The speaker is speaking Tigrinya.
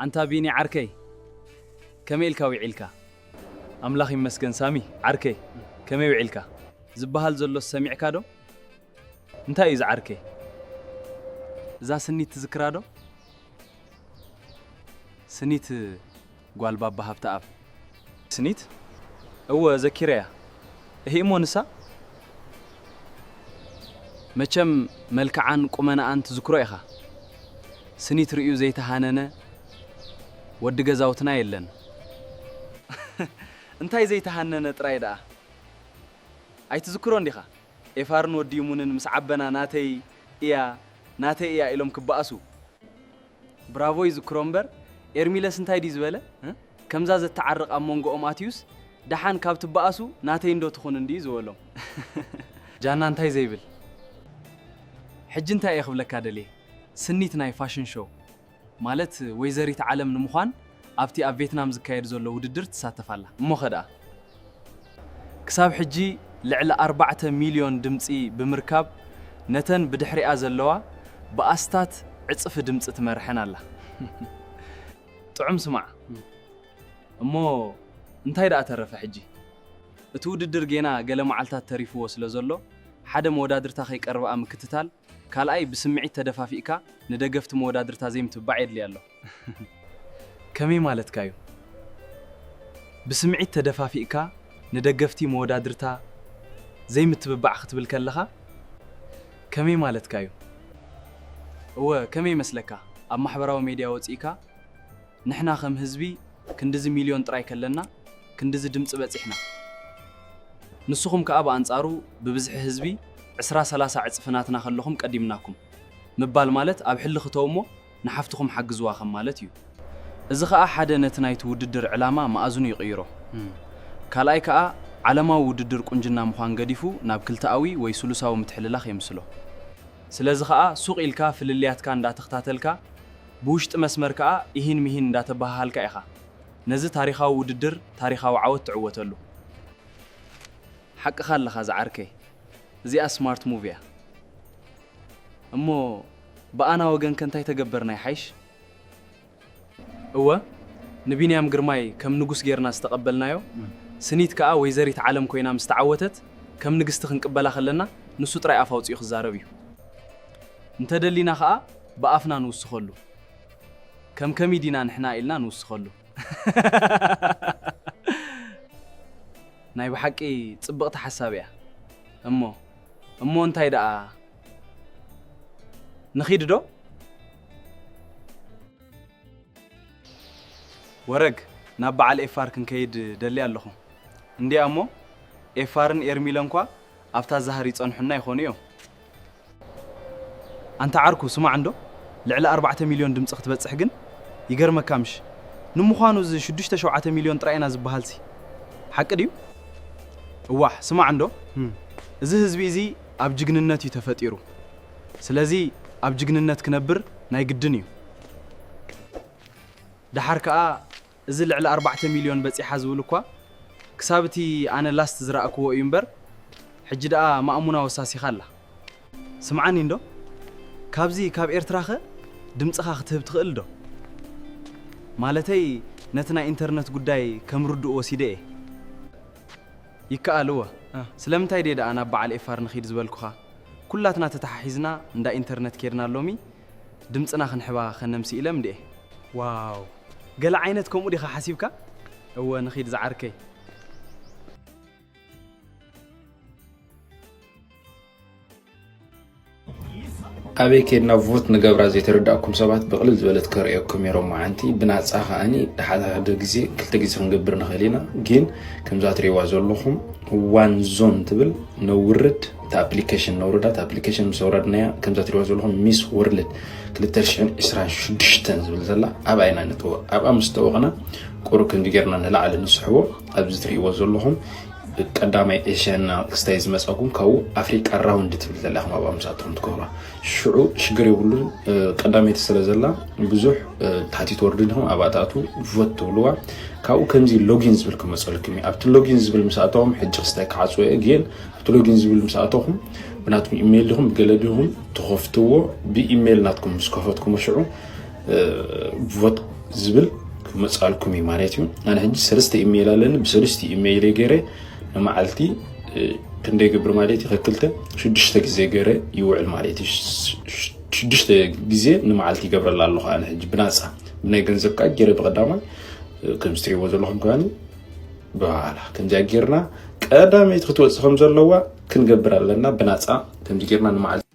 ኣንታ ቢኒ ዓርከይ፣ ከመይ ኢልካ ውዒልካ? ኣምላኽ ይመስገን ሳሚ ዓርከይ፣ ከመይ ውዒልካ? ዝበሃል ዘሎስ ሰሚዕካ ዶ? እንታይ እዩ ዝዓርከይ? እዛ ስኒት ትዝክራ ዶ? ስኒት ጓል ባባ ሃብተኣብ። ስኒት? እወ፣ ዘኪረያ። እሂ እሞ ንሳ? መቸም መልክዓን ቁመናኣን ትዝክሮ ኢኻ። ስኒት ርእዩ ዘይተሃነነ ወዲ ገዛውትና የለን። እንታይ ዘይተሃነነ ጥራይ ደኣ? ኣይትዝክሮን ዲኻ? ኤፋርን ወዲ ይሙንን ምስ ዓበና ናተይ እያ፣ ናተይ እያ ኢሎም ክበኣሱ። ብራቮ ይዝክሮ እምበር፣ ኤርሚለስ እንታይ ድዩ ዝበለ? እ? ከምዛ ዘተዓርቕ ኣብ መንጎኦም ኣትዩስ፣ ደሓን ካብ ትበኣሱ ናተይ እንዶ ትኹን እንድዩ ዝበሎም። ጃና እንታይ ዘይብል? ሕጂ እንታይ እየ ክብለካ ደልየ? ስኒት ናይ ፋሽን ሾው፣ ማለት ወይዘሪት ዓለም ንምዃን ኣብቲ ኣብ ቬትናም ዝካየድ ዘሎ ውድድር ትሳተፍ ኣላ። እሞኸ ደኣ? ክሳብ ሕጂ ልዕሊ ኣርባዕተ ሚልዮን ድምጺ ብምርካብ ነተን ብድሕሪኣ ዘለዋ ብኣስታት ዕጽፊ ድምጺ ትመርሐን ኣላ። ጥዑም ስማዕ። እሞ እንታይ ደኣ ተረፈ ሕጂ? እቲ ውድድር ጌና ገለ መዓልታት ተሪፍዎ ስለ ዘሎ፣ ሓደ መወዳድርታ ከይቀርብኣ ምክትታል፣ ካልኣይ ብስምዒት ተደፋፊእካ ንደገፍቲ መወዳድርታ ዘይምትብባዕ የድልይ ኣሎ። ከመይ ማለትካ እዩ? ብስምዒት ተደፋፊእካ ንደገፍቲ መወዳድርታ ዘይምትብባዕ ክትብል ከለኻ ከመይ ማለትካ እዩ? እወ፣ ከመይ ይመስለካ? ኣብ ማሕበራዊ ሜድያ ወጺእካ ንሕና ከም ህዝቢ ክንድዚ ሚልዮን ጥራይ ከለና ክንድዚ ድምጺ በጺሕና። ንስኹም ከኣ ብኣንጻሩ ብብዝሒ ህዝቢ ዕስራ ሰላሳ ዕጽፊ ናትና ከለኹም ቀዲምናኩም ምባል ማለት ኣብ ሕልኺ ተው እሞ ንሓፍትኹም ሓግዝዋ ከም ማለት እዩ። እዚ ከኣ ሓደ ነቲ ናይቲ ውድድር ዕላማ መኣዝኑ ይቕይሮ። ካልኣይ ከኣ ዓለማዊ ውድድር ቁንጅና ምዃን ገዲፉ ናብ ክልተኣዊ ወይ ስሉሳዊ ምትሕልላኽ የምስሎ። ስለዚ ከኣ ሱቕ ኢልካ ፍልልያትካ እንዳተኽታተልካ ብውሽጢ መስመር ከኣ ኢሂን ምሂን እንዳተበሃሃልካ ኢኻ ነዚ ታሪኻዊ ውድድር ታሪኻዊ ዓወት ትዕወተሉ። ሓቅኻ ኣለኻ ዝዓርከይ፣ እዚኣ ስማርት ሙቭ እያ። እሞ ብኣና ወገንከ እንታይ ተገበርና ይሓይሽ? እወ፣ ንቢንያም ግርማይ ከም ንጉስ ጌርና ዝተቐበልናዮ፣ ስኒት ከኣ ወይዘሪት ዓለም ኮይና ምስ ተዓወተት ከም ንግስቲ ክንቅበላ ከለና ንሱ ጥራይ ኣፍ ኣውጺኡ ክዛረብ እዩ። እንተደሊና ከኣ ብኣፍና ንውስኸሉ። ከም ከሚዲና ንሕና ኢልና ንውስኸሉ። ናይ ብሓቂ ጽብቕቲ ሓሳብ እያ። እሞ፣ እሞ እንታይ ደኣ ንኺድ ዶ? ወረግ፣ ናብ በዓል ኤፋር ክንከይድ ደሊ ኣለኹ። እንዲያ እሞ፣ ኤፋርን ኤርሚለንኳ ኣብታ ዛህር ይጸንሑና ይኾኑ እዮም። ኣንታ ዓርኩ፣ ስማዕ እንዶ፣ ልዕሊ ኣርባዕተ ሚልዮን ድምጺ ክትበጽሕ ግን ይገርመካ ምሽ? ንምዃኑ እዚ ሽዱሽተ ሸውዓተ ሚልዮን ጥራይ ኢና ዝበሃልሲ ሓቂ ድዩ? እዋሕ፣ ስማዕ እንዶ፣ እም። እዚ ህዝቢ እዚ ኣብ ጅግንነት እዩ ተፈጢሩ። ስለዚ ኣብ ጅግንነት ክነብር ናይ ግድን እዩ። ደሓር ከኣ እዚ ልዕሊ ኣርባዕተ ሚልዮን በጺሓ ዝብል እኳ ክሳብ እቲ ኣነ ላስት ዝረኣክዎ እዩ እምበር፣ ሕጂ ደኣ ማእሙና ወሳሲኻ ኣላ። ስምዓኒ እንዶ፣ ካብዚ ካብ ኤርትራኸ ድምጽኻ ክትህብ ትኽእል ዶ? ማለተይ ነቲ ናይ ኢንተርነት ጉዳይ ከም ርዱእ ወሲደ እየ። ይከኣል እወ። እ። ስለምንታይ ድየ ደኣ ናብ በዓል ኤፋር ንኺድ ዝበልኩኻ? ኩላትና ተተሓሒዝና እንዳ ኢንተርነት ኬድና ሎሚ ድምጽና ክንሕባ ከነምሲ ኢለ ምድኤ። ዋው! ገለ ዓይነት ከምኡ ዲኻ ሓሲብካ? እወ ንኺድ ዝዓርከይ። ኣበይ ኬድና ቮት ንገብራ ዘይተረዳእኩም ሰባት ብቕልል ዝበለት ከርእየኩም እየ ሎማዓንቲ። ብናጻ ከኣኒ ሓደ ሓደ ግዜ ክልተ ግዜ ክንገብር ንኽእል ኢና። ግን ከምዛ ትርእይዋ ዘለኹም ዋን ዞን ትብል ነውርድ፣ እታ ኣፕሊኬሽን ነውርዳ። እታ ኣፕሊኬሽን ምስ ኣውረድናያ ከምዛ ትርእይዋ ዘለኹም ሚስ ወርልድ ክልተ ሽሕን ዕስራን ሽዱሽተን ዝብል ዘላ ኣብኣ ኢና ንጥወቕ። ኣብኣ ምስ ጠወቕና ቁሩብ ከምዚ ጌርና ንላዕሊ ንስሕቦ። ኣብዚ ትርእይዎ ዘለኹም ቀዳማይ ኤሽያና ክስታይ ዝመጻኩም ካብኡ ኣፍሪቃ ራውንድ ትብል ዘላ ኢኹም ኣብኣ ምስ ኣተኹም ትገብራ። ሽዑ ሽግር የብሉን። እ፣ ቀዳመይቲ ስለ ዘላ ብዙሕ፣ እ፣ ታሕቲ ትወርዱ ዲኹም ኣብኣ ትኣትዉ ቮት ትብልዋ። ካብኡ ከምዚ ሎጊን ዝብል ክመጸልኩም እዩ። ኣብቲ ሎጊን ዝብል ምስ ኣተኹም ሕጂ ክስታይ ክዓጽዎ እየ ግን ኣብቲ ሎጊን ዝብል ምስ ኣተኹም ብናትኩም ኢሜይል ዲኹም ብገለ ዲኹም ትኸፍትዎ። ብኢሜይል ናትኩም ምስ ከፈትኩሞ ሽዑ፣ እ፣ ቮት ዝብል ክመፃልኩም እዩ ማለት እዩ። ኣነ ሕጂ ሰለስተ ኢሜይል ኣለኒ። ብሰለስተ ኢሜይል ገይረ ንመዓልቲ ክንደይ ገብር ማለት እዩ? ከክልተ ሽዱሽተ ግዜ ገይረ ይውዕል ማለት እዩ። ሽዱሽተ ግዜ ንመዓልቲ ይገብረላ ኣለኹ ኣነ ሕጂ ብናፃ፣ ብናይ ገንዘብ ከዓ ገይረ ብቐዳማይ። ከም ዝትሪእዎ ዘለኹም ከዓኒ በኋላ ከምዚያ ጌርና ቀዳመይቲ ክትወፅእ ከም ዘለዋ ክንገብር ኣለና። ብናፃ ከምዚ ጌርና ንመዓልቲ